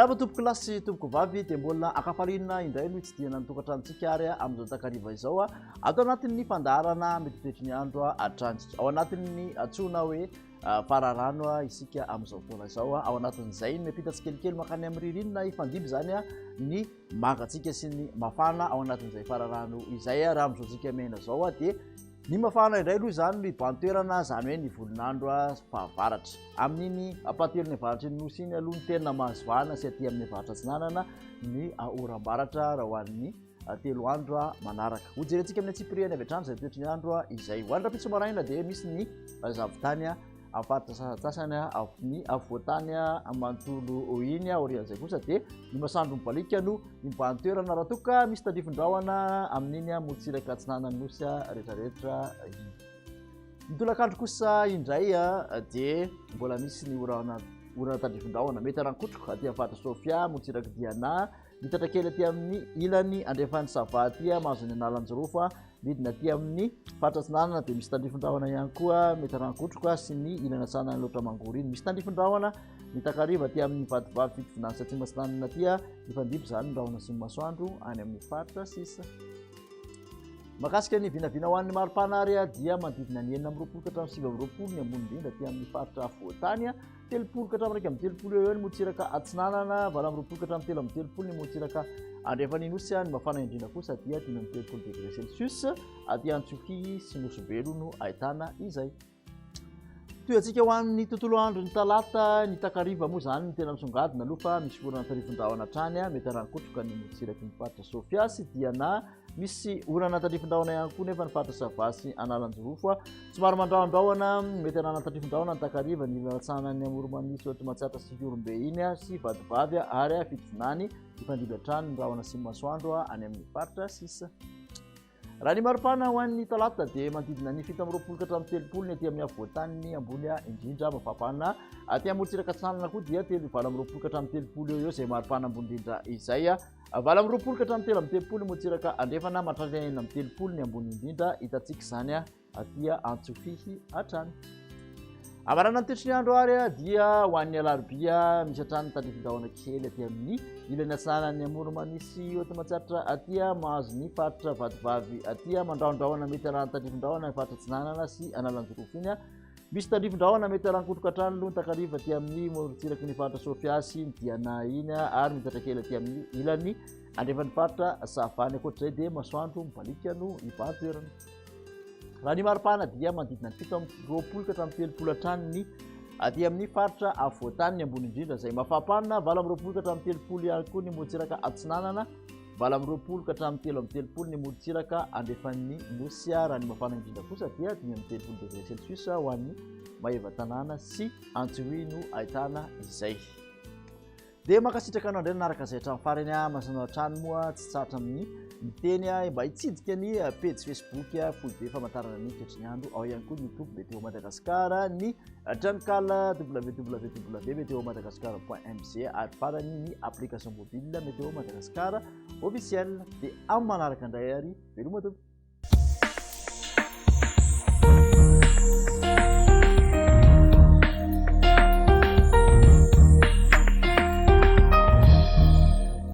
Miarahaba tompoko lahy sy tompoko vavy dia mbola ankafaliana indray no hitsidihana ny tokantranontsika ary amin'izao takariva izao ato anatin'ny fandaharana mety toetry ny andro hatrany ao anatin'ny antsoina hoe fararano isika amin'izao fotoana izao ao anatin'izay ny miampita tsikelikely mankany amin'ny ririnina hifandimby izany ny mangatsiaka sy ny mafana ao anatin'izay fararano izay raha amin'izao tsika miaina izao dia Ny mafana indray aloha izany no hibahan-toerana, izany hoe ny volon'andro fahavaratra. Amin'iny ampahatelon'ny avaratry ny Nosy iny aloha no tena mahazo vahana sy aty amin'ny avaratra atsinanana ny oram-baratra raha ho an'ny telo andro manaraka. Hojerentsika amin'ny antsipiriany avy hatrany izay toetry ny andro izay. Ho an'ny rahampitso maraina dia misy ny zavon-tany amin'ny faritra sasantsasany amin'ny afovoan-tany manontolo iny. Aorian'izay kosa dia ny masoandro mibaliaka no mibahan-toerana raha toa ka misy tandrifin-drahona amin'iny morontsiraka atsinanan'ny nosy rehetrarehetra iny. Ny tolakandro kosa indray dia mbola misy ny orana orana tandrifin-drahona mety harankotroka aty amin'ny faritra Sofia, morontsiraka Diana, Mitatra kely aty amin'ny ilany andrefan'ny Sava aty mahazo ny Analanjirofo, midina aty amin'ny faritra atsinanana dia misy tandrifin-drahona ihany koa mety Rankotroka sy ny ilany atsinanan'ny Alaotra Mangoro iny. Misy tandrifin-drahona ny takariva aty amin'ny Vatovavy Fitovinany sy Atsimo Atsinanana aty, mifandimby izany ny rahona sy ny masoandro any amin'ny faritra sisa. Mahakasika ny vinavina ho an'ny maripana ary dia manodidina ny 26 ka hatramin'ny 29 ny ambony indrindra aty amin'ny faritra afovoan-tany. 30 ka hatramin'ny 31 eo eo ny morontsiraka atsinanana, 28 ka hatramin'ny 33 ny morontsiraka andrefan'ny Nosy, ny mafana indrindra kosa dia 35 degré celsius aty Antsohihy sy Nosy Be no ahitana izay. Toy antsika ho an'ny tontolo andro ny talata, ny takariva moa izany no tena misongadina aloha fa misy orana tandrifin-drahona hatrany, mety harankotroka ny morontsiraky ny faritra Sofia sy Diana. Misy orana tandrifin-drahona ihany koa nefa ny faritra Sava sy Analanjirofo. Somary mandrahondrahona, mety hanana tandrifin-drahona ny takariva, ny lalatsanan'ny Amoron'i Mania sy Matsiatra sy Ihorombe iny sy Vatovavy ary Fitovinany. Hifandimby hatrany ny rahona sy ny masoandro any amin'ny faritra sisa. Raha ny maripana ho an'ny talata dia manodidina ny 27 ka hatramin'ny 30 ny aty amin'ny afovoan-tany ambony indrindra mafapana. Aty amorontsiraka atsinanana koa dia 28 ka hatramin'ny 30 eo eo izay maripana ambony indrindra izay. 28 ka hatramin'ny 33 ny morontsiraka andrefana, mahatratra 36 ny ambony indrindra, hitantsika izany aty Antsofihy hatrany. Amarana ny toetry ny andro ary dia ho an'ny alarobia misy hatrany tandrifin-drahona kely aty amin'ny ilany atsinanan'ny Amoron'i sy Haute Matsiatra aty mahazo ny faritra Vatovavy aty mandrahondrahona mety arahana tandrifin-drahona ny faritra atsinanana sy Analanjirofo iny. Misy tandrifin-drahona mety haran-kotroka hatrany aloha ny takariva aty amin'ny morontsiraky ny faritra Sofia sy ny Diana iny ary mitatra kely aty amin'ny ilany andrefan'ny faritra Sava. Ny ankoatr'izay dia masoandro mibaliaka no hibahan-toerana. Raha ny maripana dia manodidina ny 27 ka hatramin'ny 30 hatrany ny aty amin'ny faritra afovoan-tany ny ambony indrindra izay mafampana 28 ka hatramin'ny 30 ihany koa ny morontsiraka atsinanana 28 ka hatramin'ny 33 ny morontsiraka andrefan'ny Nosy, raha ny mafana indrindra kosa dia 35 degré celsius ho an'ny Maevatanàna sy Antsohihy no ahitana izay. Dia mankasitraka anao indray nanaraka izay hatramin'ny farany aho, mahasanao hatrany moa tsy tsahatra amin'ny miteny aho mba hitsidika ny pejy Facebook foibe famantarana ny toetry ny andro, ao ihany koa ny YouTube Météo Madagascar, ny tranonkala www.meteomadagascar.mg ary farany ny application mobile Météo Madagascar officiel. Dia amin'ny manaraka indray ary veloma tompoko.